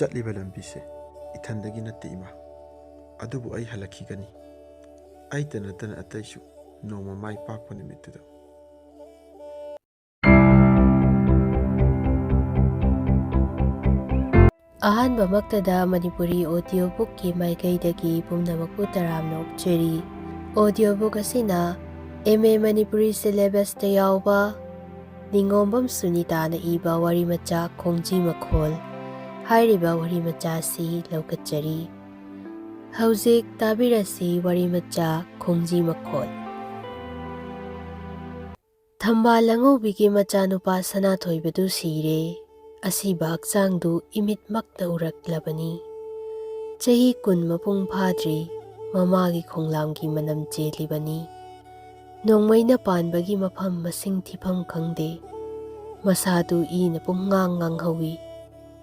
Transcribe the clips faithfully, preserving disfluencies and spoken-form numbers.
ꯆꯠꯂꯤꯕ ꯂꯝꯕꯤꯁꯦ ꯏꯊꯟꯗꯒꯤ ꯅꯠꯇꯦ, ꯏꯃꯥ꯫ ꯑꯗꯨꯕꯨ ꯑꯩ ꯍꯜꯂꯛꯈꯤꯒꯅꯤ꯫ ꯑꯩꯇ ꯅꯠꯇꯅ ꯑꯇꯩꯁꯨ ꯅꯣꯡꯃ ꯃꯥꯏ ꯄꯥꯛꯄ ꯅꯨꯃꯤꯠꯇꯨꯗ꯫ ꯑꯍꯥꯟꯕꯃꯛꯇꯗ ꯃꯅꯤꯄꯨꯔꯤ audio bookꯀꯤ ꯃꯥꯏꯀꯩꯗꯒꯤ ꯄꯨꯝꯅꯃꯛꯄꯨ ꯇꯔꯥꯝꯅ ꯑꯣꯛꯆꯔꯤ꯫ Audio book ꯑꯁꯤꯅ M A ꯃꯅꯤꯄꯨꯔꯤ syllabusꯇ ꯌꯥꯎꯕ ꯅꯤꯉꯣꯝꯕꯝ ꯁꯨꯅꯤꯇꯥꯅ ꯏꯕ ꯋꯥꯔꯤ ꯃꯆꯥ ꯈꯣꯡꯖꯤ ꯃꯈꯣꯜ ꯍꯥꯏꯔꯤꯕ ꯋꯥꯔꯤ ꯃꯆꯥ ꯑꯁꯤ ꯂꯧꯈꯠꯆꯔꯤ꯫ ꯍꯧꯖꯤꯛ ꯇꯥꯕꯤꯔꯁꯤ ꯋꯥꯔꯤ ꯃꯆꯥ ꯈꯣꯡꯖꯤ ꯃꯈꯣꯜ꯫ ꯊꯝꯕꯥꯜ ꯑꯉꯧꯕꯤꯒꯤ ꯃꯆꯥꯅꯨꯄꯥ ꯁꯅꯥꯊꯣꯏꯕꯗꯨ ꯁꯤꯔꯦ꯫ ꯑꯁꯤꯕ ꯍꯛꯆꯥꯡꯗꯨ ꯏꯃꯤꯠꯃꯛꯅ ꯎꯔꯛꯂꯕꯅꯤ꯫ ꯆꯍꯤ ꯀꯨꯟ ꯃꯄꯨꯡ ꯐꯥꯗ꯭ꯔꯤ, ꯃꯃꯥꯒꯤ ꯈꯣꯡꯂꯥꯝꯒꯤ ꯃꯅꯝ ꯆꯦꯜꯂꯤꯕꯅꯤ꯫ ꯅꯣꯡꯃꯩꯅ ꯄꯥꯟꯕꯒꯤ ꯃꯐꯝ ꯃꯁꯤꯡ ꯊꯤꯐꯝ ꯈꯪꯗꯦ꯫ ꯃꯁꯥꯗꯨ ꯏꯅ ꯄꯨꯡꯉꯥꯡ ꯉꯥꯡꯍꯧꯏ꯫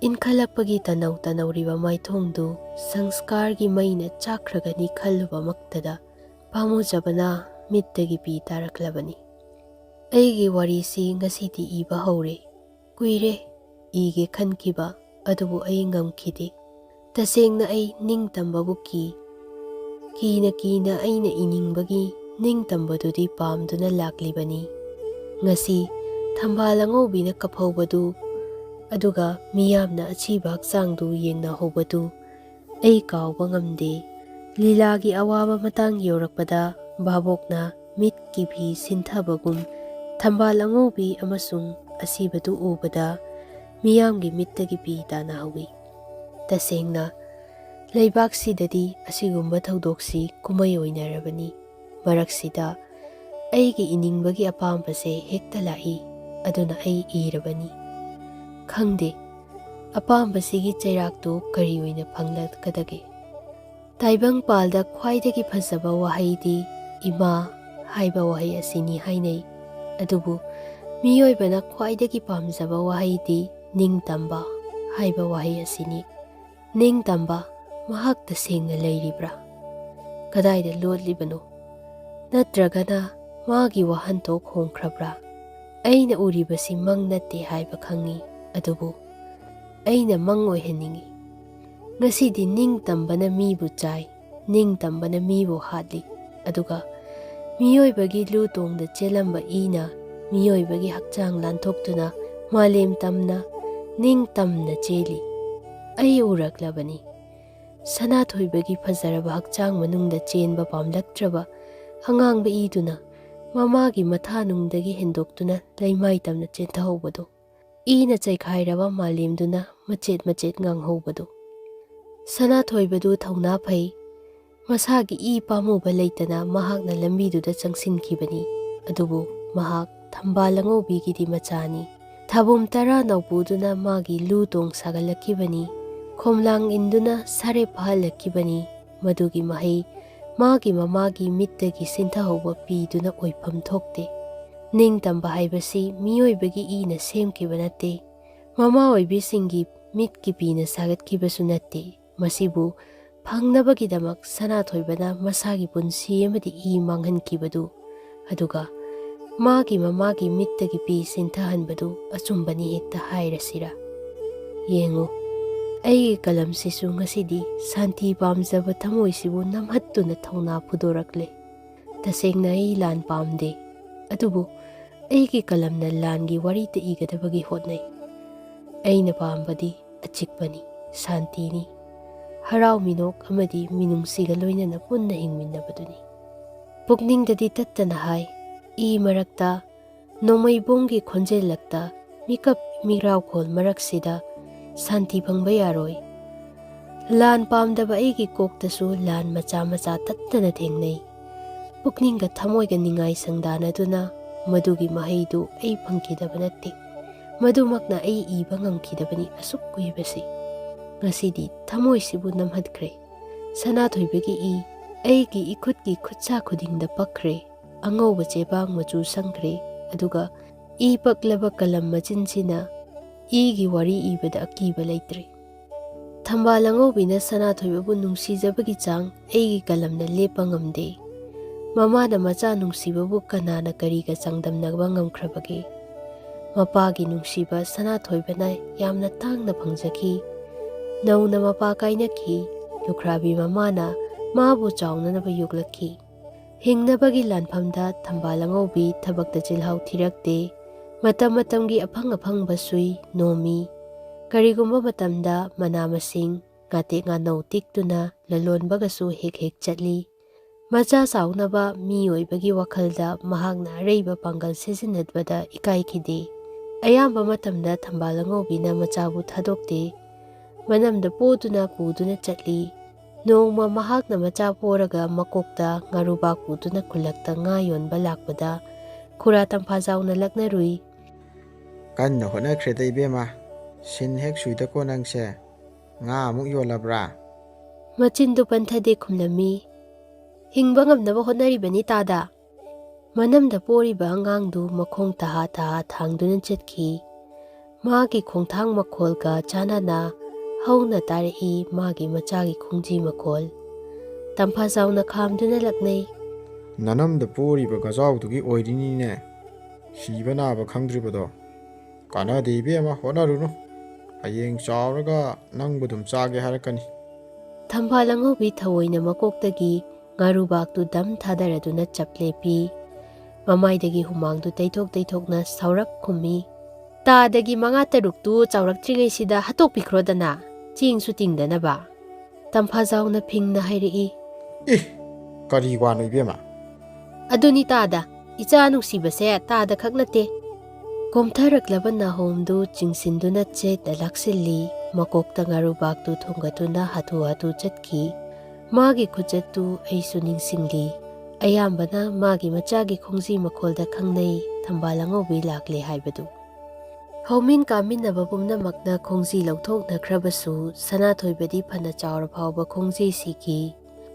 ꯏꯟꯈꯠꯂꯛꯄꯒꯤ ꯇꯅꯧ ꯇꯅꯧꯔꯤꯕ ꯃꯥꯏꯊꯣꯡꯗꯨ ꯁꯪꯁꯀꯥꯔꯒꯤ ꯃꯩꯅ ꯆꯥꯛꯈ꯭ꯔꯒꯅꯤ ꯈꯜꯂꯨꯕꯃꯛꯇꯗ ꯄꯥꯝꯃꯨꯖꯕꯅ ꯃꯤꯠꯇꯒꯤ ꯄꯤ ꯇꯥꯔꯛꯂꯕꯅꯤ꯫ ꯑꯩꯒꯤ ꯋꯥꯔꯤꯁꯤ ꯉꯁꯤꯗꯤ ꯏꯕ ꯍꯧꯔꯦ꯫ ꯀꯨꯏꯔꯦ ꯏꯒꯦ ꯈꯟꯈꯤꯕ, ꯑꯗꯨꯕꯨ ꯑꯩ ꯉꯝꯈꯤꯗꯦ꯫ ꯇꯁꯦꯡꯅ ꯑꯩ ꯅꯤꯡꯇꯝꯕꯕꯨ ꯀꯤ꯫ ꯀꯤꯅ ꯀꯤꯅ ꯑꯩꯅ ꯏꯅꯤꯡꯕꯒꯤ ꯅꯤꯡꯇꯝꯕꯗꯨꯗꯤ ꯄꯥꯝꯗꯨꯅ ꯂꯥꯛꯂꯤꯕꯅꯤ꯫ ꯉꯁꯤ ꯊꯝꯕꯥꯜ ꯑꯉꯧꯕꯤꯅ ꯀꯞꯍꯧꯕꯗꯨ, ꯑꯗꯨꯒ ꯃꯤꯌꯥꯝꯅ ꯑꯁꯤꯕ ꯍꯛꯆꯥꯡꯗꯨ ꯌꯦꯡꯅꯍꯧꯕꯗꯨ ꯑꯩ ꯀꯥꯎꯕ ꯉꯝꯗꯦ꯫ ꯂꯤꯂꯥꯒꯤ ꯑꯋꯥꯕ ꯃꯇꯥꯡ ꯌꯧꯔꯛꯄꯗ ꯚꯥꯕꯣꯛꯅ ꯃꯤꯠꯀꯤ ꯐꯤ ꯁꯤꯟꯊꯕꯒꯨꯝ ꯊꯝꯕꯥꯜ ꯑꯉꯧꯕꯤ ꯑꯃꯁꯨꯡ ꯑꯁꯤꯕꯗꯨ ꯎꯕꯗ ꯃꯤꯌꯥꯝꯒꯤ ꯃꯤꯠꯇꯒꯤ ꯄꯤ ꯇꯥꯅꯍꯧꯏ꯫ ꯇꯁꯦꯡꯅ, ꯂꯩꯕꯥꯛꯁꯤꯗꯗꯤ ꯑꯁꯤꯒꯨꯝꯕ ꯊꯧꯗꯣꯛꯁꯤ ꯀꯨꯝꯍꯩ ꯑꯣꯏꯅꯔꯕꯅꯤ꯫ ꯃꯔꯛꯁꯤꯗ ꯑꯩꯒꯤ ꯏꯅꯤꯡꯕꯒꯤ ꯑꯄꯥꯝꯕꯁꯦ ꯍꯦꯛꯇ ꯂꯥꯛꯏ, ꯑꯗꯨꯅ ꯑꯩ ꯏꯔꯕꯅꯤ꯫ ꯈꯪꯗꯦ, ꯑꯄꯥꯝꯕꯁꯤꯒꯤ ꯆꯩꯔꯥꯛꯇꯨ ꯀꯔꯤ ꯑꯣꯏꯅ ꯐꯪꯂꯛꯀꯗꯒꯦ? ꯇꯥꯏꯕꯪꯄꯥꯜꯗ ꯈ꯭ꯋꯥꯏꯗꯒꯤ ꯐꯖꯕ ꯋꯥꯍꯩꯗꯤ "ꯏꯃꯥ" ꯍꯥꯏꯕ ꯋꯥꯍꯩ ꯑꯁꯤꯅꯤ ꯍꯥꯏꯅꯩ꯫ ꯑꯗꯨꯕꯨ ꯃꯤꯑꯣꯏꯕꯅ ꯈ꯭ꯋꯥꯏꯗꯒꯤ ꯄꯥꯝꯖꯕ ꯋꯥꯍꯩꯗꯤ "ꯅꯤꯡꯇꯝꯕ" ꯍꯥꯏꯕ ꯋꯥꯍꯩ ꯑꯁꯤꯅꯤ꯫ ꯅꯤꯡꯇꯝꯕ, ꯃꯍꯥꯛ ꯇꯁꯦꯡꯅ ꯂꯩꯔꯤꯕ꯭ꯔꯥ? ꯀꯗꯥꯏꯗ ꯂꯣꯠꯂꯤꯕꯅꯣ? ꯅꯠꯇ꯭ꯔꯒꯅ ꯃꯥꯒꯤ ꯋꯥꯍꯟꯊꯣꯛ ꯍꯣꯡꯈ꯭ꯔꯕ꯭ꯔꯥ? ꯑꯩꯅ ꯎꯔꯤꯕꯁꯤ ꯃꯪ ꯅꯠꯇꯦ ꯍꯥꯏꯕ ꯈꯪꯏ, ꯑꯗꯨꯕꯨ ꯑꯩꯅ ꯃꯪ ꯑꯣꯏꯍꯟꯅꯤꯡꯏ꯫ ꯉꯁꯤꯗꯤ ꯅꯤꯡꯇꯝꯕꯅ ꯃꯤꯕꯨ ꯆꯥꯏ, ꯅꯤꯡꯇꯝꯕꯅ ꯃꯤꯕꯨ ꯍꯥꯠꯂꯤ, ꯑꯗꯨꯒ ꯃꯤꯑꯣꯏꯕꯒꯤ ꯂꯨ ꯇꯣꯡꯗ ꯆꯦꯜꯂꯝꯕ ꯏꯅ ꯃꯤꯑꯣꯏꯕꯒꯤ ꯍꯛꯆꯥꯡ ꯂꯥꯟꯊꯣꯛꯇꯨꯅ ꯃꯥꯂꯦꯝ ꯇꯝꯅ ꯅꯤꯡꯇꯝꯅ ꯆꯦꯜꯂꯤ꯫ ꯑꯩ ꯎꯔꯛꯂꯕꯅꯤ꯫ ꯁꯅꯥꯊꯣꯏꯕꯒꯤ ꯐꯖꯔꯕ ꯍꯛꯆꯥꯡ ꯃꯅꯨꯡꯗ ꯆꯦꯟꯕ ꯄꯥꯝꯂꯛꯇ꯭ꯔꯕ ꯑꯉꯥꯡꯕ ꯏꯗꯨꯅ ꯃꯃꯥꯒꯤ ꯃꯊꯥꯅꯨꯡꯗꯒꯤ ꯍꯦꯟꯗꯣꯛꯇꯨꯅ ꯂꯩꯃꯥꯏ ꯇꯝꯅ ꯆꯦꯟꯊꯍꯧꯕꯗꯨ꯫ ꯏꯅ ꯆꯩꯈꯥꯏꯔꯕ ꯃꯥꯂꯦꯝꯗꯨꯅ ꯃꯆꯦꯠ ꯃꯆꯦꯠ ꯉꯥꯡꯍꯧꯕꯗꯨ꯫ ꯁꯅꯥꯊꯣꯏꯕꯗꯨ ꯊꯧꯅꯥ ꯐꯩ꯫ ꯃꯁꯥꯒꯤ ꯏ ꯄꯥꯝꯃꯨꯕ ꯂꯩꯇꯅ ꯃꯍꯥꯛꯅ ꯂꯝꯕꯤꯗꯨꯗ ꯆꯪꯁꯤꯟꯈꯤꯕꯅꯤ꯫ ꯑꯗꯨꯕꯨ ꯃꯍꯥꯛ ꯊꯝꯕꯥꯜ ꯑꯉꯧꯕꯤꯒꯤꯗꯤ ꯃꯆꯥꯅꯤ꯫ ꯊꯥꯕꯨꯝ ꯇꯔꯥ ꯅꯧꯄꯨꯗꯨꯅ ꯃꯥꯒꯤ ꯂꯨ ꯇꯣꯡ ꯁꯥꯒꯠꯂꯛꯈꯤꯕꯅꯤ꯫ ꯈꯣꯝꯂꯥꯡ ꯏꯟꯗꯨꯅ ꯁꯥꯔꯦꯞ ꯐꯥꯍꯜꯂꯛꯈꯤꯕꯅꯤ꯫ ꯃꯗꯨꯒꯤ ꯃꯍꯩ ꯃꯥꯒꯤ ꯃꯃꯥꯒꯤ ꯃꯤꯠꯇꯒꯤ ꯁꯤꯟꯊꯍꯧꯕ ꯄꯤꯗꯨꯅ ꯑꯣꯏꯐꯝ ꯊꯣꯛꯇꯦ꯫ ꯅꯤꯡꯇꯝꯕ ꯍꯥꯏꯕꯁꯤ ꯃꯤꯑꯣꯏꯕꯒꯤ ꯏꯅ ꯁꯦꯝꯈꯤꯕ ꯅꯠꯇꯦ꯫ ꯃꯃꯥ ꯑꯣꯏꯕꯤꯁꯤꯡꯒꯤ ꯃꯤꯠꯀꯤ ꯄꯤꯅ ꯁꯥꯒꯠꯈꯤꯕꯁꯨ ꯅꯠꯇꯦ꯫ ꯃꯁꯤꯕꯨ ꯐꯪꯅꯕꯒꯤꯗꯃꯛ ꯁꯅꯥꯊꯣꯏꯕꯅ ꯃꯁꯥꯒꯤ ꯄꯨꯟꯁꯤ ꯑꯃꯗꯤ ꯏ ꯃꯥꯡꯍꯟꯈꯤꯕꯗꯨ, ꯑꯗꯨꯒ ꯃꯥꯒꯤ ꯃꯃꯥꯒꯤ ꯃꯤꯠꯇꯒꯤ ꯄꯤ ꯁꯤꯟꯊꯍꯟꯕꯗꯨ ꯑꯆꯨꯝꯕꯅꯤ ꯍꯦꯛꯇ ꯍꯥꯏꯔꯁꯤꯔꯥ? ꯌꯦꯡꯉꯨ, ꯑꯩꯒꯤ ꯀꯂꯝꯁꯤꯁꯨ ꯉꯁꯤꯗꯤ ꯁꯥꯟꯇꯤ ꯄꯥꯝꯖꯕ ꯊꯃꯣꯏꯁꯤꯕꯨ ꯅꯝꯍꯠꯇꯨꯅ ꯊꯧꯅꯥ ꯐꯨꯗꯣꯔꯛꯂꯦ꯫ ꯇꯁꯦꯡꯅ ꯑꯩ ꯂꯥꯟ ꯄꯥꯝꯗꯦ, ꯑꯗꯨꯕꯨ ꯑꯩꯒꯤ ꯀꯂꯝꯅ ꯂꯥꯟꯒꯤ ꯋꯥꯔꯤꯇ ꯏꯒꯗꯕꯒꯤ ꯍꯣꯠꯅꯩ꯫ ꯑꯩꯅ ꯄꯥꯝꯕꯗꯤ ꯑꯆꯤꯛꯄꯅꯤ, ꯁꯥꯟꯇꯤꯅꯤ, ꯍꯔꯥꯎ ꯃꯤꯅꯣꯛ ꯑꯃꯗꯤ ꯃꯤꯅꯨꯡꯁꯤꯒ ꯂꯣꯏꯅꯅ ꯄꯨꯟꯅ ꯍꯤꯡꯃꯤꯟꯅꯕꯗꯨꯅꯤ꯫ ꯄꯨꯛꯅꯤꯡꯗꯗꯤ ꯇꯠꯇꯅ ꯍꯥꯏ, ꯏ ꯃꯔꯛꯇ, ꯅꯣꯡꯃꯩꯕꯨꯡꯒꯤ ꯈꯣꯟꯖꯦꯜꯂꯛꯇ, ꯃꯤꯀꯞ ꯃꯤꯔꯥꯎꯈꯣꯜ ꯃꯔꯛꯁꯤꯗ ꯁꯥꯟꯇꯤ ꯐꯪꯕ ꯌꯥꯔꯣꯏ꯫ ꯂꯥꯟ ꯄꯥꯝꯗꯕ ꯑꯩꯒꯤ ꯀꯣꯛꯇꯁꯨ ꯂꯥꯟ ꯃꯆꯥ ꯃꯆꯥ ꯇꯠꯇꯅ ꯊꯦꯡꯅꯩ꯫ ꯄꯨꯛꯅꯤꯡꯒ ꯊꯃꯣꯏꯒ ꯅꯤꯡꯉꯥꯏ ꯁꯪꯗꯥꯅꯗꯨꯅ ꯃꯗꯨꯒꯤ ꯃꯍꯩꯗꯨ ꯑꯩ ꯐꯪꯈꯤꯗꯕ ꯅꯠꯇꯦ꯫ ꯃꯗꯨꯃꯛꯅ ꯑꯩ ꯏꯕ ꯉꯝꯈꯤꯗꯕꯅꯤ ꯑꯁꯨꯛ ꯀꯨꯏꯕꯁꯤ꯫ ꯉꯁꯤꯗꯤ ꯊꯃꯣꯏꯁꯤꯕꯨ ꯅꯝꯍꯠꯈ꯭ꯔꯦ꯫ ꯁꯅꯥꯊꯣꯏꯕꯒꯤ ꯏ ꯑꯩꯒꯤ ꯏꯈꯨꯠꯀꯤ ꯈꯨꯠꯁꯥ ꯈꯨꯗꯤꯡꯗ ꯄꯛꯈ꯭ꯔꯦ꯫ ꯑꯉꯧꯕ ꯆꯦꯕꯥꯡ ꯃꯆꯨ ꯁꯪꯈ꯭ꯔꯦ, ꯑꯗꯨꯒ ꯏ ꯄꯛꯂꯕ ꯀꯂꯝ ꯃꯆꯤꯟꯁꯤꯅ ꯏꯒꯤ ꯋꯥꯔꯤ ꯏꯕꯗ ꯑꯀꯤꯕ ꯂꯩꯇ꯭ꯔꯦ꯫ ꯊꯝꯕꯥꯜ ꯑꯉꯧꯕꯤꯅ ꯁꯅꯥꯊꯣꯏꯕꯕꯨ ꯅꯨꯡꯁꯤꯖꯕꯒꯤ ꯆꯥꯡ ꯑꯩꯒꯤ ꯀꯂꯝꯅ ꯂꯦꯞꯄ ꯉꯝꯗꯦ꯫ ꯃꯃꯥꯅ ꯃꯆꯥ ꯅꯨꯡꯁꯤꯕꯕꯨ ꯀꯅꯥꯅ ꯀꯔꯤꯒ ꯆꯥꯡꯗꯝꯅꯕ ꯉꯝꯈ꯭ꯔꯕꯒꯦ? ꯃꯄꯥꯒꯤ ꯅꯨꯡꯁꯤꯕ ꯁꯅꯥꯊꯣꯏꯕꯅ ꯌꯥꯝꯅ ꯇꯥꯡꯅ ꯐꯪꯖꯈꯤ꯫ ꯅꯧꯅ ꯃꯄꯥ ꯀꯥꯏꯅꯈꯤ꯫ ꯂꯨꯈ꯭ꯔꯥꯕꯤ ꯃꯃꯥꯅ ꯃꯥꯕꯨ ꯆꯥꯎꯅꯅꯕ ꯌꯣꯛꯂꯛꯈꯤ꯫ ꯍꯤꯡꯅꯕꯒꯤ ꯂꯥꯟꯐꯝꯗ ꯊꯝꯕꯥꯜ ꯑꯉꯧꯕꯤ ꯊꯕꯛꯇ ꯆꯤꯜꯍꯥꯎ ꯊꯤꯔꯛꯇꯦ꯫ ꯃꯇꯝ ꯃꯇꯝꯒꯤ ꯑꯐꯪ ꯑꯐꯪꯕ ꯁꯨꯏ ꯅꯣꯝꯃꯤ꯫ ꯀꯔꯤꯒꯨꯝꯕ ꯃꯇꯝꯗ ꯃꯅꯥ ꯃꯁꯤꯡ, ꯉꯥꯇꯦꯛ ꯉꯥꯅꯧ ꯇꯤꯛꯇꯨꯅ ꯂꯂꯣꯟꯕꯒꯁꯨ ꯍꯦꯛ ꯍꯦꯛ ꯆꯠꯂꯤ꯫ ꯃꯆꯥ ꯆꯥꯎꯅꯕ ꯃꯤ ꯑꯣꯏꯕꯒꯤ ꯋꯥꯈꯜꯗ ꯃꯍꯥꯛꯅ ꯑꯔꯩꯕ ꯄꯥꯡꯒꯜ ꯁꯤꯖꯤꯟꯅꯕꯗ ꯏꯀꯥꯏꯈꯤꯗꯦ꯫ ꯑꯌꯥꯝꯕ ꯃꯇꯝꯗ ꯊꯝꯕꯥꯜ ꯑꯉꯧꯕꯤꯅ ꯃꯆꯥꯕꯨ ꯊꯥꯗꯣꯛꯇꯦ꯫ ꯃꯅꯝꯗ ꯄꯣꯗꯨꯅ ꯄꯨꯗꯨꯅ ꯆꯠꯂꯤ꯫ ꯅꯣꯡꯃ ꯃꯍꯥꯛꯅ ꯃꯆꯥ ꯄꯣꯔꯒ ꯃꯀꯣꯛꯇ ꯉꯥꯔꯨꯕꯥꯛ ꯄꯨꯗꯨꯅ ꯈꯨꯜꯂꯛꯇ ꯉꯥ ꯌꯣꯟꯕ ꯂꯥꯛꯄꯗ ꯈꯨꯔꯥ ꯇꯝꯐꯥꯖꯥꯎꯅ ꯂꯛꯅꯔꯨꯏ꯫ "ꯀꯟꯅ ꯍꯣꯠꯅꯈ꯭ꯔꯦꯗ ꯏꯕꯦꯝꯃ, ꯁꯤꯟ ꯍꯦꯛ ꯁꯨꯏꯗꯀꯣ ꯅꯪꯁꯦ, ꯉꯥ ꯑꯃꯨꯛ ꯌꯣꯜꯂꯕ꯭ꯔꯥ?" ꯃꯆꯤꯟꯗꯨ ꯄꯟꯊꯗꯦ ꯈꯨꯝꯂꯝꯃꯤ꯫ "ꯍꯤꯡꯕ ꯉꯝꯅꯕ ꯍꯣꯠꯅꯔꯤꯕꯅꯤ ꯇꯥꯗ꯫" ꯃꯅꯝꯗ ꯄꯣꯔꯤꯕ ꯑꯉꯥꯡꯗꯨ ꯃꯈꯣꯡ ꯇꯍꯥ ꯇꯍꯥ ꯊꯥꯡꯗꯨꯅ ꯆꯠꯈꯤ꯫ ꯃꯥꯒꯤ ꯈꯣꯡꯊꯥꯡ ꯃꯈꯣꯜꯒ ꯆꯥꯟꯅꯅ ꯍꯧꯅ ꯇꯥꯔꯛꯏ ꯃꯥꯒꯤ ꯃꯆꯥꯒꯤ ꯈꯣꯡꯖꯤ ꯃꯈꯣꯜ꯫ ꯇꯝꯐꯥꯖꯥꯎꯅ ꯈꯥꯝꯗꯨꯅ ꯂꯛꯅꯩ꯫ "ꯅꯅꯝꯗ ꯄꯣꯔꯤꯕ ꯒꯖꯥꯎꯗꯨꯒꯤ ꯑꯣꯏꯔꯤꯅꯤꯅꯦ ꯁꯤꯕ ꯅꯥꯕ ꯈꯪꯗ꯭ꯔꯤꯕꯗꯣ꯫ ꯀꯥꯟꯅꯗꯦ ꯏꯕꯦꯝꯃ, ꯍꯣꯠꯅꯔꯨꯅꯨ꯫ ꯍꯌꯦꯡ ꯆꯥꯎꯔꯒ ꯅꯪꯕꯨ ꯑꯗꯨꯝ ꯆꯥꯒꯦ ꯍꯥꯏꯔꯛꯀꯅꯤ꯫" ꯊꯝꯕꯥꯜ ꯑꯉꯧꯕꯤ ꯊꯑꯣꯏꯅ ꯃꯀꯣꯛꯇꯒꯤ ꯉꯥꯔꯨꯕꯥꯛꯇꯨ ꯗꯝ ꯊꯥꯗꯔꯗꯨꯅ ꯆꯞ ꯂꯦꯞꯄꯤ꯫ ꯃꯃꯥꯏꯗꯒꯤ ꯍꯨꯃꯥꯡꯗꯨ ꯇꯩꯊꯣꯛ ꯇꯩꯊꯣꯛꯅ ꯁꯥꯎꯔꯞ ꯈꯨꯝꯃꯤ꯫ "ꯇꯥꯗꯒꯤ ꯃꯉꯥ ꯇꯔꯨꯛꯇꯨ ꯆꯥꯎꯔꯛꯇ꯭ꯔꯤꯉꯩꯁꯤꯗ ꯍꯥꯠꯇꯣꯛꯄꯤꯈ꯭ꯔꯣꯗꯅ, ꯆꯦꯡꯁꯨ ꯇꯤꯡꯗꯅꯕ꯫" ꯇꯝꯐꯥꯖꯥꯎꯅ ꯐꯤꯡꯅ ꯍꯥꯏꯔꯛꯏ꯫ "ꯑꯦ, ꯀꯔꯤ ꯋꯥꯅꯣ ꯏꯕꯦꯝꯃ?" "ꯑꯗꯨꯅꯤ ꯇꯥꯗ, ꯏꯆꯥ ꯅꯨꯡꯁꯤꯕꯁꯦ ꯇꯥꯗ ꯈꯛ ꯅꯠꯇꯦ꯫" ꯀꯣꯝꯊꯔꯛꯂꯕ ꯅꯥꯍꯣꯝꯗꯨ ꯆꯤꯡꯁꯤꯟꯗꯨꯅ ꯆꯦꯠꯅ ꯂꯥꯛꯁꯤꯜꯂꯤ꯫ ꯃꯀꯣꯛꯇ ꯉꯥꯔꯨꯕꯥꯛꯇꯨ ꯊꯣꯡꯒꯠꯇꯨꯅ ꯍꯥꯊꯨ ꯍꯥꯊꯨ ꯆꯠꯈꯤ꯫ ꯃꯥꯒꯤ ꯈꯨꯆꯠꯇꯨ ꯑꯩꯁꯨ ꯅꯤꯡꯁꯤꯡꯂꯤ꯫ ꯑꯌꯥꯝꯕꯅ ꯃꯥꯒꯤ ꯃꯆꯥꯒꯤ ꯈꯣꯡꯖꯤ ꯃꯈꯣꯜꯗ ꯈꯪꯅꯩ ꯊꯝꯕꯥꯜ ꯑꯉꯧꯕꯤ ꯂꯥꯛꯂꯦ ꯍꯥꯏꯕꯗꯨ꯫ ꯍꯧꯃꯤꯟ ꯀꯥꯃꯤꯟꯅꯕ ꯄꯨꯝꯅꯃꯛꯅ ꯈꯣꯡꯖꯤ ꯂꯧꯊꯣꯛꯅꯈ꯭ꯔꯕꯁꯨ, ꯁꯅꯥꯊꯣꯏꯕꯗꯤ ꯐꯅ ꯆꯥꯎꯔ ꯐꯥꯎꯕ ꯈꯣꯡꯖꯤ ꯁꯤꯈꯤ꯫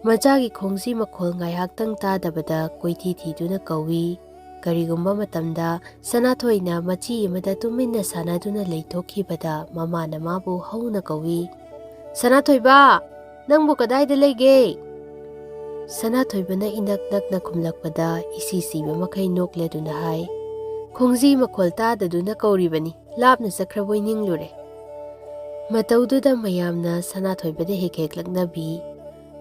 ꯃꯆꯥꯒꯤ ꯈꯣꯡꯖꯤ ꯃꯈꯣꯜ ꯉꯥꯏꯍꯥꯛꯇꯪ ꯇꯥꯗꯕꯗ ꯀꯣꯏꯊꯤ ꯊꯤꯗꯨꯅ ꯀꯧꯏ꯫ ꯀꯔꯤꯒꯨꯝꯕ ꯃꯇꯝꯗ ꯁꯅꯥꯊꯣꯏꯅ ꯃꯆꯤ ꯑꯃꯗ ꯇꯨꯃꯤꯟꯅ ꯁꯥꯟꯅꯗꯨꯅ ꯂꯩꯊꯣꯛꯈꯤꯕꯗ ꯃꯃꯥꯅ ꯃꯥꯕꯨ ꯍꯧꯅ ꯀꯧꯏ, "ꯁꯅꯥꯊꯣꯏꯕ, ꯅꯪꯕꯨ ꯀꯗꯥꯏꯗ ꯂꯩꯒꯦ?" ꯁꯅꯥꯊꯣꯏꯕꯅ ꯏꯅꯛ ꯅꯛꯅ ꯈꯨꯝꯂꯛꯄꯗ ꯏꯁꯤ ꯁꯤꯕ ꯃꯈꯩ ꯅꯣꯛꯂꯗꯨꯅ ꯍꯥꯏ, ꯈꯣꯡꯖꯤ ꯃꯈꯣꯜ ꯇꯥꯗꯗꯨꯅ ꯀꯧꯔꯤꯕꯅꯤ, ꯂꯥꯞꯅ ꯆꯠꯈ꯭ꯔꯕꯣꯏ ꯅꯤꯡꯂꯨꯔꯦ꯫ ꯃꯇꯧꯗꯨꯗ ꯃꯌꯥꯝꯅ ꯁꯅꯥꯊꯣꯏꯕꯗ ꯍꯦꯛ ꯍꯦꯛ ꯂꯛꯅꯕꯤ,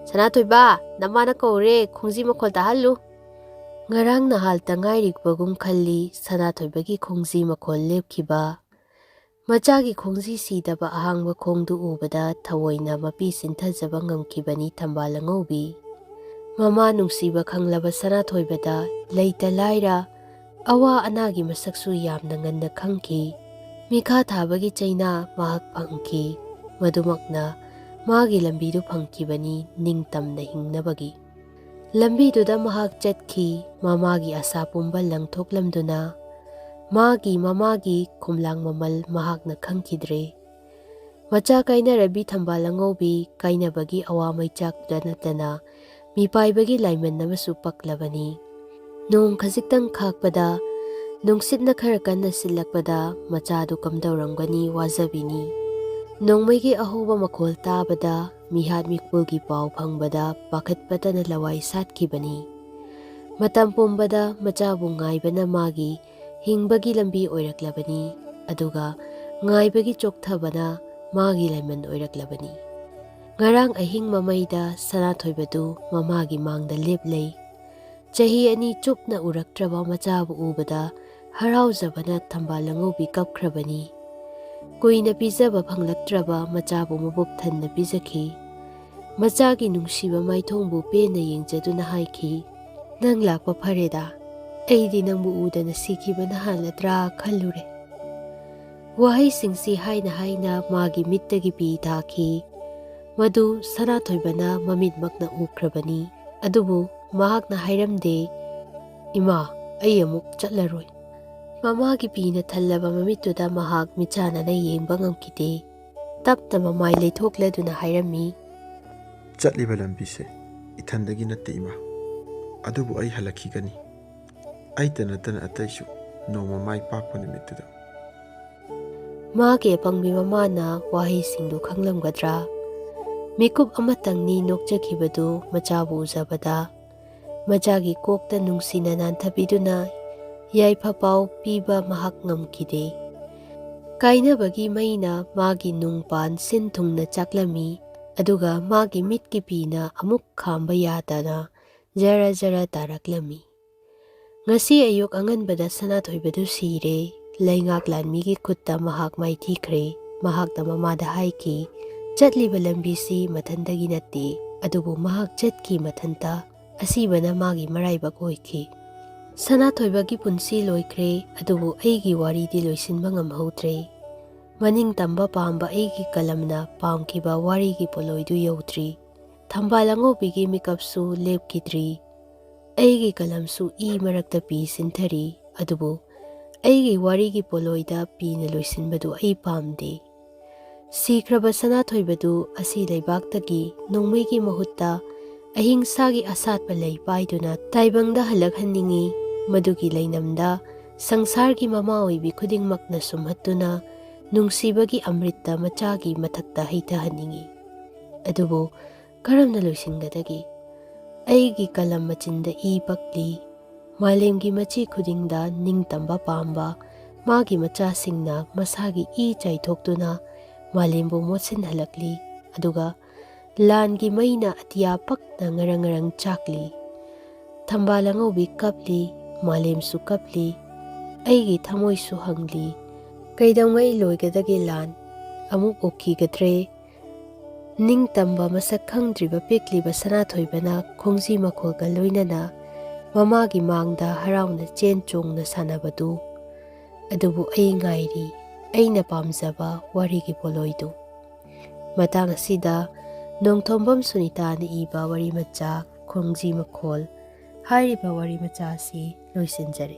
"ꯁꯅꯥꯊꯣꯏꯕ, ꯅꯃꯥꯅ ꯀꯧꯔꯦ, ꯈꯣꯡꯖꯤ ꯃꯈꯣꯜ ꯇꯥꯍꯜꯂꯨ"꯫ ꯉꯔꯥꯡ ꯅꯍꯥꯜꯇ ꯉꯥꯏꯔꯤꯕꯒꯨꯝ ꯈꯜꯂꯤ ꯁꯅꯥꯊꯣꯏꯕꯒꯤ ꯈꯣꯡꯖꯤ ꯃꯈꯣꯜ ꯂꯦꯞꯈꯤꯕ꯫ ꯃꯆꯥꯒꯤ ꯈꯣꯡꯖꯤ ꯁꯤꯗꯕ ꯑꯍꯥꯡꯕ ꯈꯣꯡꯗꯨ ꯎꯕꯗ ꯊꯑꯣꯏꯅ ꯃꯄꯤ ꯁꯤꯟꯊꯖꯕ ꯉꯝꯈꯤꯕꯅꯤ ꯊꯝꯕꯥꯜ ꯑꯉꯧꯕꯤ꯫ ꯃꯃꯥ ꯅꯨꯡꯁꯤꯕ ꯈꯪꯂꯕ ꯁꯅꯥꯊꯣꯏꯕꯗ ꯂꯩꯇ ꯂꯥꯏꯔ, ꯑꯋꯥ ꯑꯅꯥꯒꯤ ꯃꯁꯛꯁꯨ ꯌꯥꯝꯅ ꯉꯟꯅ ꯈꯪꯈꯤ꯫ ꯃꯤꯈꯥ ꯊꯥꯕꯒꯤ ꯆꯩꯅꯥ ꯃꯍꯥꯛ ꯐꯪꯈꯤ꯫ ꯃꯗꯨꯃꯛꯅ ꯃꯥꯒꯤ ꯂꯝꯕꯤꯗꯨ ꯐꯪꯈꯤꯕꯅꯤ ꯅꯤꯡꯇꯝꯅ ꯍꯤꯡꯅꯕꯒꯤ꯫ ꯂꯝꯕꯤꯗꯨꯗ ꯃꯍꯥꯛ ꯆꯠꯈꯤ, ꯃꯃꯥꯒꯤ ꯑꯁꯥ ꯄꯨꯝꯕ ꯂꯪꯊꯣꯛꯂꯝꯗꯨꯅ꯫ ꯃꯥꯒꯤ ꯃꯃꯥꯒꯤ ꯈꯨꯝꯂꯥꯡ ꯃꯃꯜ ꯃꯍꯥꯛꯅ ꯈꯪꯈꯤꯗ꯭ꯔꯦ꯫ ꯃꯆꯥ ꯀꯥꯏꯅꯔꯕꯤ ꯊꯝꯕꯥꯜ ꯑꯉꯧꯕꯤ ꯀꯥꯏꯅꯕꯒꯤ ꯑꯋꯥ ꯃꯩꯆꯥꯛꯇ ꯅꯠꯇꯅ ꯃꯤꯄꯥꯏꯕꯒꯤ ꯂꯥꯏꯃꯟ ꯑꯃꯁꯨ ꯄꯛꯂꯕꯅꯤ꯫ ꯅꯣꯡ ꯈꯖꯤꯛꯇꯪ ꯈꯥꯛꯄꯗ, ꯅꯨꯡꯁꯤꯠꯅ ꯈꯔ ꯀꯟꯅ ꯁꯤꯠꯂꯛꯄꯗ ꯃꯆꯥꯗꯨ ꯀꯝꯗꯧꯔꯝꯒꯅꯤ ꯋꯥꯖꯕꯤꯅꯤ꯫ ꯅꯣꯡꯃꯩꯒꯤ ꯑꯍꯧꯕ ꯃꯈꯣꯜ ꯇꯥꯕꯗ, ꯃꯤꯍꯥꯠ ꯃꯤꯄꯨꯜꯒꯤ ꯄꯥꯎ ꯐꯪꯕꯗ ꯄꯥꯈꯠꯄꯇꯅ ꯂꯋꯥꯏ ꯁꯥꯠꯈꯤꯕꯅꯤ꯫ ꯃꯇꯝ ꯄꯨꯝꯕꯗ ꯃꯆꯥꯕꯨ ꯉꯥꯏꯕꯅ ꯃꯥꯒꯤ ꯍꯤꯡꯕꯒꯤ ꯂꯝꯕꯤ ꯑꯣꯏꯔꯛꯂꯕꯅꯤ, ꯑꯗꯨꯒ ꯉꯥꯏꯕꯒꯤ ꯆꯣꯛꯊꯕꯅ ꯃꯥꯒꯤ ꯂꯥꯏꯃꯟ ꯑꯣꯏꯔꯛꯂꯕꯅꯤ꯫ ꯉꯔꯥꯡ ꯑꯍꯤꯡ ꯃꯃꯩꯗ ꯁꯅꯥꯊꯣꯏꯕꯗꯨ ꯃꯃꯥꯒꯤ ꯃꯥꯡꯗ ꯂꯦꯞꯂꯩ꯫ ꯆꯍꯤ ꯑꯅꯤ ꯆꯨꯞꯅ ꯎꯔꯛꯇ꯭ꯔꯕ ꯃꯆꯥꯕꯨ ꯎꯕꯗ ꯍꯔꯥꯎꯖꯕꯅ ꯊꯝꯕꯥꯜ ꯑꯉꯧꯕꯤ ꯀꯞꯈ꯭ꯔꯕꯅꯤ꯫ ꯀꯨꯏꯅ ꯄꯤꯖꯕ ꯐꯪꯂꯛꯇ꯭ꯔꯕ ꯃꯆꯥꯕꯨ ꯃꯕꯨꯛ ꯊꯟꯅ ꯄꯤꯖꯈꯤ꯫ ꯃꯆꯥꯒꯤ ꯅꯨꯡꯁꯤꯕ ꯃꯥꯏꯊꯣꯡꯕꯨ ꯄꯦꯟꯅ ꯌꯦꯡꯖꯗꯨꯅ ꯍꯥꯏꯈꯤ, "ꯅꯪ ꯂꯥꯛꯄ ꯐꯔꯦꯗ, ꯑꯩꯗꯤ ꯅꯪꯕꯨ ꯎꯗꯅ ꯁꯤꯈꯤꯕꯅ ꯍꯥꯜꯂꯗ꯭ꯔꯥ ꯈꯜꯂꯨꯔꯦ"꯫ ꯋꯥꯍꯩꯁꯤꯡꯁꯤ ꯍꯥꯏꯅ ꯍꯥꯏꯅ ꯃꯥꯒꯤ ꯃꯤꯠꯇꯒꯤ ꯄꯤ ꯇꯥꯈꯤ꯫ ꯃꯗꯨ ꯁꯅꯥꯊꯣꯏꯕꯅ ꯃꯃꯤꯠꯃꯛꯅ ꯎꯈ꯭ꯔꯕꯅꯤ꯫ ꯑꯗꯨꯕꯨ ꯃꯍꯥꯛꯅ ꯍꯥꯏꯔꯝꯗꯦ, "ꯏꯃꯥ, ꯑꯩ ꯑꯃꯨꯛ ꯆꯠꯂꯔꯣꯏ"꯫ ꯃꯃꯥꯒꯤ ꯄꯤꯅ ꯊꯜꯂꯕ ꯃꯃꯤꯠꯇꯨꯗ ꯃꯍꯥꯛ ꯃꯤꯠꯆꯥꯟꯅꯅ ꯌꯦꯡꯕ ꯉꯝꯈꯤꯗꯦ꯫ ꯇꯞꯅ ꯃꯃꯥꯏ ꯂꯩꯊꯣꯛꯂꯗꯨꯅ ꯍꯥꯏꯔꯝꯃꯤ, "ꯆꯠꯂꯤꯕ ꯂꯝꯕꯤꯁꯦ ꯏꯊꯟꯗꯒꯤ ꯅꯠꯇꯦ, ꯏꯃꯥ꯫ ꯑꯗꯨꯕꯨ ꯑꯩ ꯍꯜꯂꯛꯈꯤꯒꯅꯤ꯫ ꯑꯩꯇ ꯅꯠꯇꯅ ꯑꯇꯩꯁꯨ ꯅꯣꯡꯃ ꯃꯥꯏ ꯄꯥꯛꯄ ꯅꯨꯃꯤꯠꯇꯨꯗ"꯫ ꯃꯥꯒꯤ ꯑꯄꯪꯕꯤ ꯃꯃꯥꯅ ꯋꯥꯍꯩꯁꯤꯡꯗꯨ ꯈꯪꯂꯝꯒꯗ꯭ꯔꯥ? ꯃꯤꯀꯨꯞ ꯑꯃꯇꯪꯅꯤ ꯅꯣꯛꯆꯈꯤꯕꯗꯨ ꯃꯆꯥꯕꯨ ꯎꯖꯕꯗ꯫ ꯃꯆꯥꯒꯤ ꯀꯣꯛꯇ ꯅꯨꯡꯁꯤꯅ ꯅꯥꯟꯊꯕꯤꯗꯨꯅ, ꯌꯥꯏꯐ ꯄꯥꯎ ꯄꯤꯕ ꯃꯍꯥꯛ ꯉꯝꯈꯤꯗꯦ꯫ ꯀꯥꯏꯅꯕꯒꯤ ꯃꯩꯅ ꯃꯥꯒꯤ ꯅꯨꯡꯄꯥꯟ ꯁꯤꯟ ꯊꯨꯡꯅ ꯆꯥꯛꯂꯝꯃꯤ, ꯑꯗꯨꯒ ꯃꯥꯒꯤ ꯃꯤꯠꯀꯤ ꯄꯤꯅ ꯑꯃꯨꯛ ꯈꯥꯝꯕ ꯌꯥꯗꯅ ꯖꯔ ꯖꯔ ꯇꯥꯔꯛꯂꯝꯃꯤ꯫ ꯉꯁꯤ ꯑꯌꯨꯛ ꯑꯉꯟꯕꯗ ꯁꯅꯥꯊꯣꯏꯕꯗꯨ ꯁꯤꯔꯦ꯫ ꯂꯩꯉꯥꯛ ꯂꯥꯟꯃꯤꯒꯤ ꯈꯨꯠꯇ ꯃꯍꯥꯛ ꯃꯥꯏꯊꯤꯈ꯭ꯔꯦ꯫ ꯃꯍꯥꯛꯅ ꯃꯃꯥꯗ ꯍꯥꯏꯈꯤ, "ꯆꯠꯂꯤꯕ ꯂꯝꯕꯤꯁꯤ ꯃꯊꯟꯇꯒꯤ ꯅꯠꯇꯦ, ꯑꯗꯨꯕꯨ ꯃꯍꯥꯛ ꯆꯠꯈꯤ ꯃꯊꯟꯇ꯫ ꯑꯁꯤꯕꯅ ꯃꯥꯒꯤ ꯃꯔꯥꯏꯕꯛ ꯑꯣꯏꯈꯤ꯫ ꯁꯅꯥꯊꯣꯏꯕꯒꯤ ꯄꯨꯟꯁꯤ ꯂꯣꯏꯈ꯭ꯔꯦ, ꯑꯗꯨꯕꯨ ꯑꯩꯒꯤ ꯋꯥꯔꯤꯗꯤ ꯂꯣꯏꯁꯤꯟꯕ ꯉꯝꯍꯧꯗ꯭ꯔꯦ꯫ ꯃꯅꯤꯡ ꯇꯝꯕ ꯄꯥꯝꯕ ꯑꯩꯒꯤ ꯀꯂꯝꯅ ꯄꯥꯝꯈꯤꯕ ꯋꯥꯔꯤꯒꯤ ꯄꯣꯠꯂꯣꯏꯗꯨ ꯌꯧꯗ꯭ꯔꯤ꯫ ꯊꯝꯕꯥꯜ ꯑꯉꯧꯕꯤꯒꯤ ꯃꯤꯀꯞꯁꯨ ꯂꯦꯞꯈꯤꯗ꯭ꯔꯤ꯫ ꯑꯩꯒꯤ ꯀꯂꯝꯁꯨ ꯏ ꯃꯔꯛꯇ ꯄꯤ ꯁꯤꯟꯊꯔꯤ, ꯑꯗꯨꯕꯨ ꯑꯩꯒꯤ ꯋꯥꯔꯤꯒꯤ ꯄꯣꯠꯂꯣꯏꯗ ꯄꯤꯅ ꯂꯣꯏꯁꯤꯟꯕꯗꯨ ꯑꯩ ꯄꯥꯝꯗꯦ꯫ ꯁꯤꯈ꯭ꯔꯕ ꯁꯅꯥꯊꯣꯏꯕꯗꯨ ꯑꯁꯤ ꯂꯩꯕꯥꯛꯇꯒꯤ ꯅꯣꯡꯃꯩꯒꯤ ꯃꯍꯨꯠꯇ ꯑꯍꯤꯡꯁꯥꯒꯤ ꯑꯁꯥꯠꯄ ꯂꯩ ꯄꯥꯏꯗꯨꯅ ꯇꯥꯏꯕꯪꯗ ꯍꯜꯂꯛꯍꯟꯅꯤꯡꯏ꯫ ꯃꯗꯨꯒꯤ ꯂꯩꯅꯝꯗ ꯁꯪꯁꯥꯔꯒꯤ ꯃꯃꯥ ꯑꯣꯏꯕꯤ ꯈꯨꯗꯤꯡꯃꯛꯅ ꯁꯨꯝꯍꯠꯇꯨꯅ ꯅꯨꯡꯁꯤꯕꯒꯤ ꯑꯃ꯭ꯔꯤꯠꯇ ꯃꯆꯥꯒꯤ ꯃꯊꯛꯇ ꯍꯩꯊꯍꯟꯅꯤꯡꯏ꯫ ꯑꯗꯨꯕꯨ ꯀꯔꯝꯅ ꯂꯣꯏꯁꯤꯟꯒꯗꯒꯦ? ꯑꯩꯒꯤ ꯀꯂꯝ ꯃꯆꯤꯟꯗ ꯏ ꯄꯛꯂꯤ꯫ ꯃꯥꯂꯦꯝꯒꯤ ꯃꯆꯤ ꯈꯨꯗꯤꯡꯗ ꯅꯤꯡꯇꯝꯕ ꯄꯥꯝꯕ ꯃꯥꯒꯤ ꯃꯆꯥꯁꯤꯡꯅ ꯃꯁꯥꯒꯤ ꯏ ꯆꯥꯏꯊꯣꯛꯇꯨꯅ ꯃꯥꯂꯦꯝꯕꯨ ꯃꯣꯠꯁꯤꯟꯍꯜꯂꯛꯂꯤ꯫ ꯑꯗꯨꯒ ꯂꯥꯟꯒꯤ ꯃꯩꯅ ꯑꯇꯤꯌꯥ ꯄꯛꯅ ꯉꯔꯪ ꯉꯔꯪ ꯆꯥꯛꯂꯤ꯫ ꯊꯝꯕꯥꯜ ꯑꯉꯧꯕꯤ ꯀꯞꯂꯤ, ꯃꯥꯂꯦꯝꯁꯨ ꯀꯞꯂꯤ꯫ ꯑꯩꯒꯤ ꯊꯃꯣꯏꯁꯨ ꯍꯪꯂꯤ, "ꯀꯩꯗꯧꯉꯩ ꯂꯣꯏꯒꯗꯒꯦ ꯂꯥꯟ? ꯑꯃꯨꯛ ꯎꯈꯤꯒꯗ꯭ꯔꯦ?" ꯅꯤꯡꯇꯝꯕ ꯃꯁꯛ ꯈꯪꯗ꯭ꯔꯤꯕ ꯄꯤꯛꯂꯤꯕ ꯁꯅꯥꯊꯣꯏꯕꯅ ꯈꯣꯡꯖꯤ ꯃꯈꯣꯜꯒ ꯂꯣꯏꯅꯅ ꯃꯃꯥꯒꯤ ꯃꯥꯡꯗ ꯍꯔꯥꯎꯅ ꯆꯦꯟ ꯆꯣꯡꯅ ꯁꯥꯟꯅꯕꯗꯨ꯫ ꯑꯗꯨꯕꯨ ꯑꯩ ꯉꯥꯏꯔꯤ, ꯑꯩꯅ ꯄꯥꯝꯖꯕ ꯋꯥꯔꯤꯒꯤ ꯄꯣꯠꯂꯣꯏꯗꯨ꯫ ꯃꯇꯥꯡ ꯑꯁꯤꯗ ꯅꯣꯡꯊꯣꯝꯕꯝ ꯁꯨꯅꯤꯇꯥꯅ ꯏꯕ ꯋꯥꯔꯤ ꯃꯆꯥ ꯈꯣꯡꯖꯤ ꯃꯈꯣꯜ ꯍꯥꯏꯔꯤꯕ ꯋꯥꯔꯤ ꯃꯆꯥ ꯑꯁꯤ ꯂꯣꯏꯁꯤꯟꯖꯔꯦ꯫